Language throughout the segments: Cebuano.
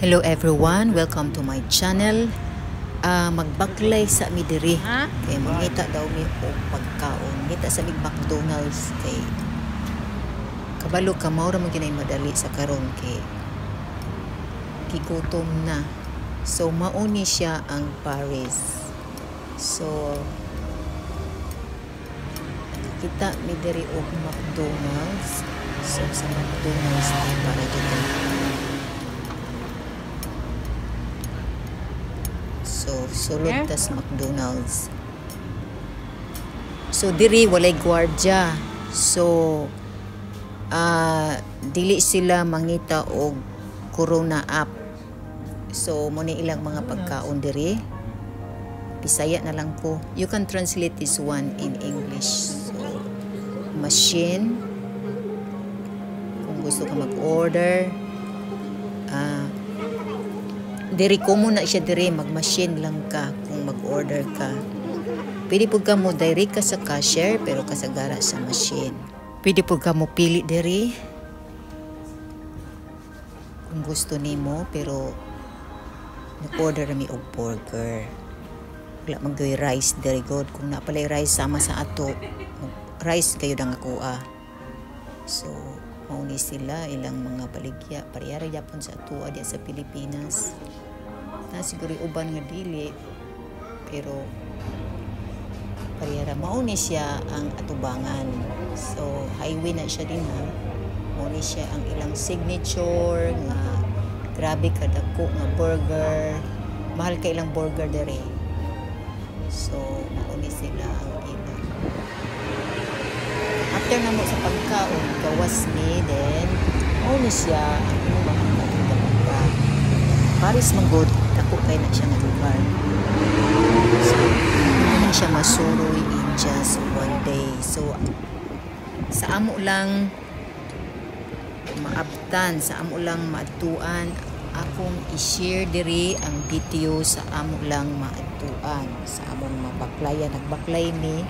Hello everyone, welcome to my channel. Magbaklay sa mi diri. Ha? Kay mangita daw mi og pagkaon. Ngita sa mig McDonald's kay kabalo ka mao ra man gyud madali sa karon kay gigutom na. So mao ni siya ang Paris. So nakakita mi diri og McDonald's. So sa McDonald's ni para dito. So sulod Eh? tas McDonald's. So diri walay gwardya. So dili sila mangita og Corona app. So mo ni ilang mga pagkaon diri. Bisaya na lang ko. You can translate this one in English. So machine, kung gusto ka mag-order, diri ko muna siya diri, mag-machine lang ka kung mag-order ka. Pwede po ka mo direct ka sa cashier pero kasagara sa machine. Pwede po ka mo pili diri kung gusto nimo, pero nag-order mi og burger. Wala man gyud rice diri god. Kung naa palay rice sama sa ato, rice kayo ang akoa. So mao ni sila ilang mga baligya, pareha ra gyapon sa atoa diya sa Pilipinas. Na siguro uban nga dili, pero pareha ra. Mao ni siya ang atubangan. So highway na siya din ha. Mao ni siya ang ilang signature nga grabe kadako nga burger. Mahal kay ilang burger dere. So mao ni sila ang ilang. After na mo sa pagkaon, gawas mi, then mao ni siya ang imong mga pagka. Paris man gud, dako kay na siya nga lugar. So hindi na siya masuroy in just one day. So sa amo lang maabtan, sa amo lang maadtuan, akong i-share diri ang video sa amo lang maadtuan, sa among mabaklayan. Nagbaklay mi.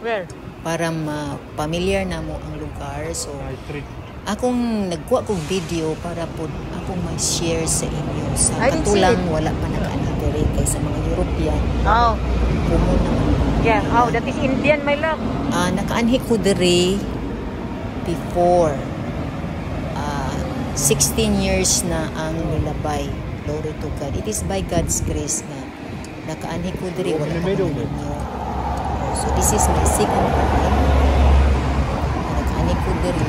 Where? Para ma-familiar na mo ang lugar. So Street. Akong nagkuha kog video para po akong ma-share sa inyo sa I didn't see katulang it. Wala pa nakaanhi diri kay sa mga European Oh, common naman. Yeah. Oh, that is Indian, my love. Nakaanhi ko diri before. 16 years na ang nilabay. Glory to God. It is by God's grace nga nakaanhi ko diri, wala pa ko ninyo. Oh, so this is my second time na nakaanhi ko diri.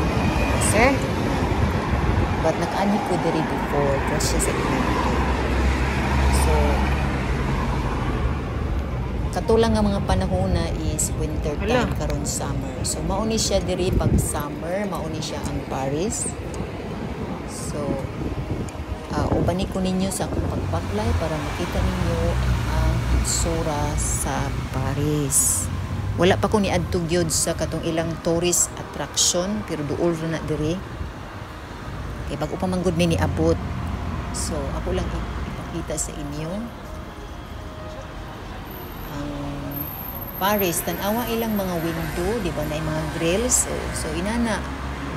Eh? But nakaanhi ko diri before, grasya sa Ginoo. So katulang nga mga panahon na is winter Hala. time, karon summer. So mao ni siya diri pag summer, mao ni siya ang Paris. So ubani ko ninyo sa akong pagbaklay para makita ninyo ang itsura sa Paris. Wala pa ko niadto gyud sa katong ilang tourist attraction, pero duol ra na diri. Kay bag-o pa man gud mi niabot. So ako lang ipakita sa inyo ang Paris. Tan-awa ilang mga window, di ba, na mga grills. So inana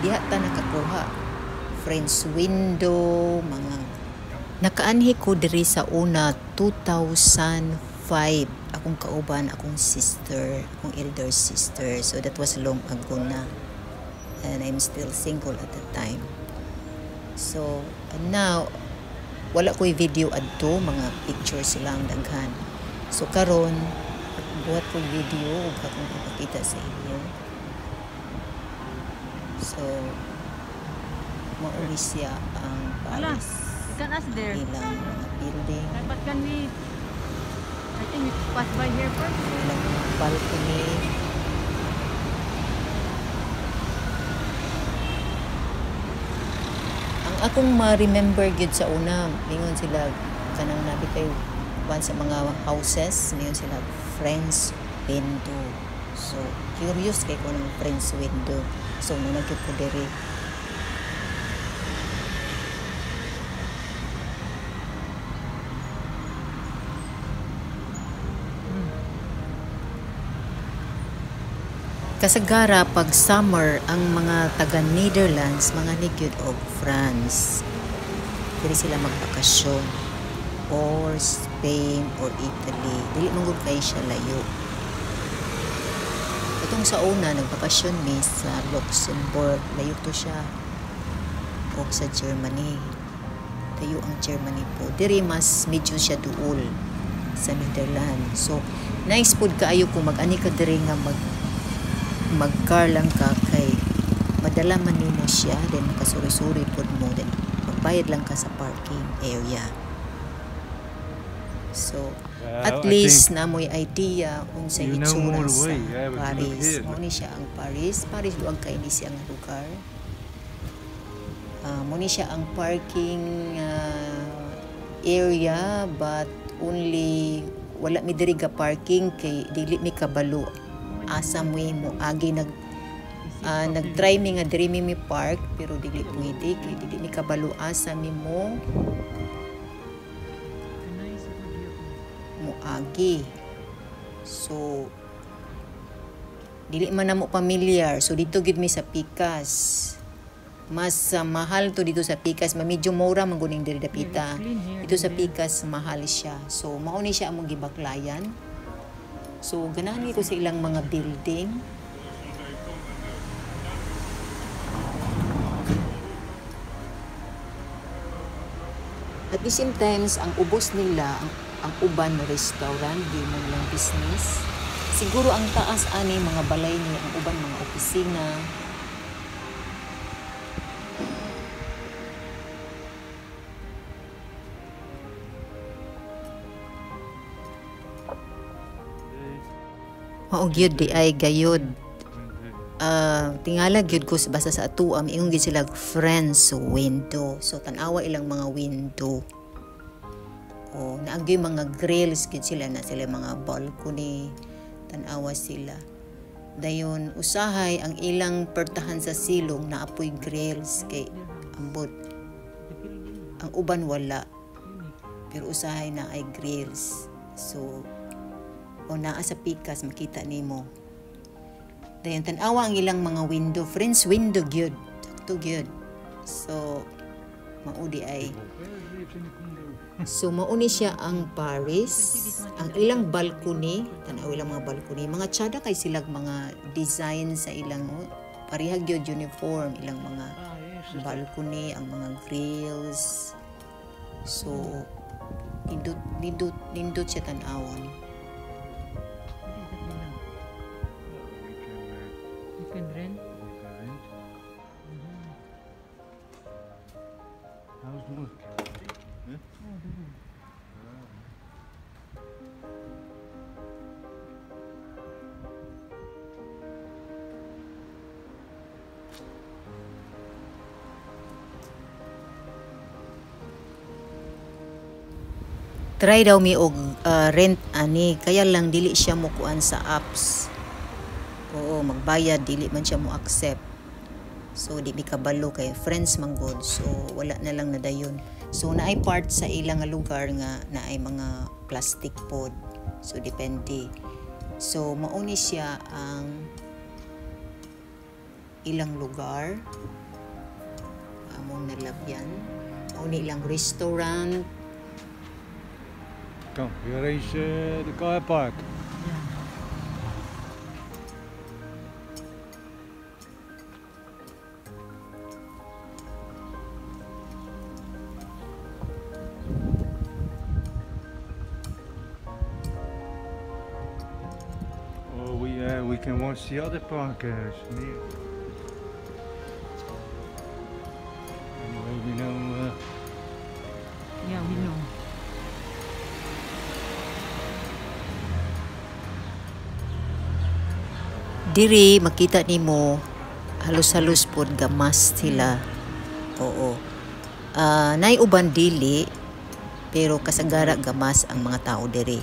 diha ta nakakuha. French window, mga nakaanhi ko diri sa una 2005. Akong kauban, akong sister, akong elder sister. So that was long ago na. And I'm still single at the time. So and now wala ko'y video adto, mga pictures lang daghan. So karon buhat ko video ug akong ipakita sa inyo. So mao ni siya ang Hala. Paris. You can ask there. Ilang mga building, But can we, I think we pass by here first. Ilang mga balcony. Ang akong ma-remember gyud sa una, mingon sila kanang nabi kay kuan sa mga houses, mingon sila French window. So curious kay ko ng French window. So muna gyud ko diri. Kasagara pag summer ang mga taga Netherlands mga gyud og France. Diri sila magbakasyon or Spain or Italy. Dili man gud kay siya layo. Katong sa una nagbakasyon mi sa Luxembourg, layo to siya, og sa Germany. Tayo ang Germany po. Diri mas medyo siya duol sa Netherlands. So nice pud kaayo kung mag-ani ka diri nga mag-car lang ka kay madala man nimo siya, then makasuri-suri pud mo, then magbayad lang ka sa parking area. So Well, at I least think naa moy idea unsay you know itsura more the sa way. Yeah, we can look Paris. here. Mao ni siya ang Paris. Paris luag kay ni siya ang lugar. Mao ni siya ang parking area, but only wala mi diri ga parking kay dili mi kabalo asa mo mo agi. Nag-try mi nga diri mi park pero dili pwede kay dili mi kabalo asa mi mo Nice video. Moagi. So dili man namo familiar. So dito gid mi sa pikas. Mas mahal to dito sa pikas, ma medyo mura man guning diri dapita. Yeah, it's clean here Dito sa than there. Pikas mahal siya. So mao ni siya among gibaklayan. So ganahan ko sa ilang mga building. At the same times, ang ubos nila, ang uban na restaurant, di mo lang business. Siguro ang taas ani mga balay ni, ang uban mga opisina. Mao gyud di ay gayud. Tingala gyud ko basta sa atoa, miingon gyud sila French window. So tan-awa ilang mga window. O naagyoy mga grills gyud sila, na sila mga balcony, tan-awa sila. Dayon usahay ang ilang pertahan sa silong naapoy grills kay ambot ang uban wala, pero usahay na ay grills. So o naa sa pikas makita nimo. Dayon tan-awa ang ilang mga window, French window gyud, sakto gyud. So maudi ay. So mauni siya ang Paris, ang ilang balcony, tan-aw ilang mga balcony, mga tsada kay silag mga design sa ilang, oh, parehag gyud uniform ilang mga balcony, ang mga grills. So nindot nindot nindot siya tan-awon. What is that one? You can rent. We can rent. How's work? Oh, there. Try daw mi og rent ani, kaya lang dili siya mo kuan sa apps. Oo, magbayad dili man siya mo accept. So di mi kabalo kay friends man gud. So wala na lang nadayon. So naay part sa ilang nga lugar nga naay mga plastic pod. So depende. So mao ni siya ang ilang lugar among nalabyan. Mao ni ilang restaurant. Kom, hier is de car park. Yeah. Or we can watch the other park near. Anyway, we know. Yeah, we know. Diri makita nimo halos-halos pod gamas sila. Oo. Nay uban dili, pero kasagara gamas ang mga tao diri.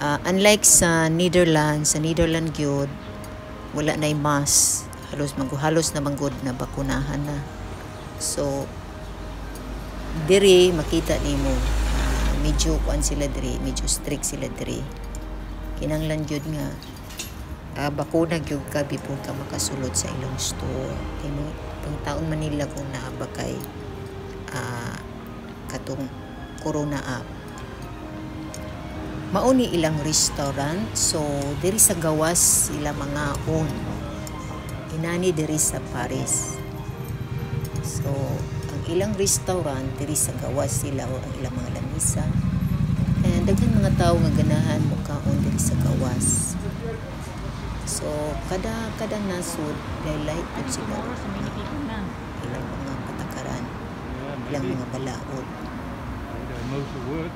Unlike sa Netherlands, sa Netherlands gyud wala nay mask. Halos halos na manggod na bakunahan na. So diri makita nimo medyo kuan sila diri, medyo strict sila diri. Kinanglan gyud nga Bakuna gyud ka before ka makasulod sa ilang store. Kay mo pangtaon man nila kung naa ba kay katong corona app. Mao ni ilang restaurant, so diri sa gawas sila mangaon. Inani diri sa Paris. So ang ilang restaurant diri sa gawas sila o ang ilang mga lamisa. And daghan mga tawo nga ganahan mokaon diri sa gawas. So kada kada nasod lahi I pud think sila tomorrow so many people na. Ilang mga patakaran, Yeah, ilang maybe. mga balaod. They most of work.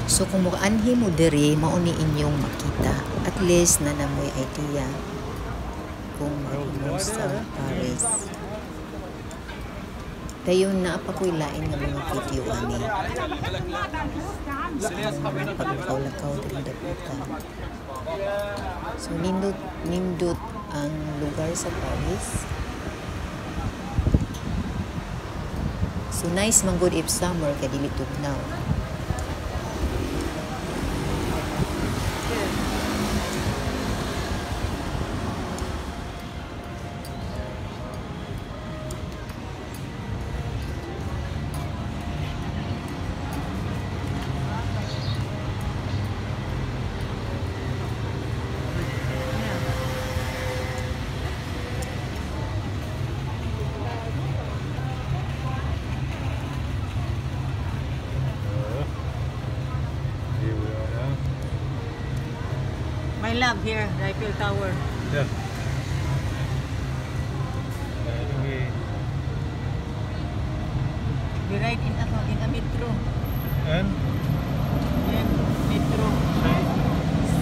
So kung moanhi mo diri, mao ni inyong makita. At least na namoy idea kung mo sa Paris. Dayon naa pa ko'y lain nga mga video ani. Sa among paglakaw-lakaw diri daputa. So nindot nindot ang lugar sa Paris. So nice man gud if summer kay dili tugnaw. Here we are now. My love here, the Eiffel Tower. Yeah. Do we We ride in ano, in a metro. M M metro C? C.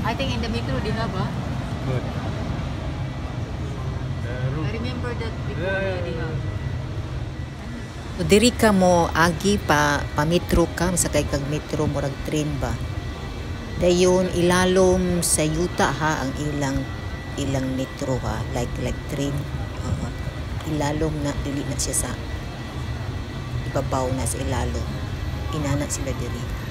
I think in the metro they have ah. Good. I Route. Remember that before, they have. So, diri ka mo agi pa pa metro ka, masakay kag metro, murag train ba. Dayon ilalom sa yuta ha ang ilang ilang metro ha, like train. Oo. Ilalom na, dili na siya sa ibabaw, na sa ilalom. Inana sila diri.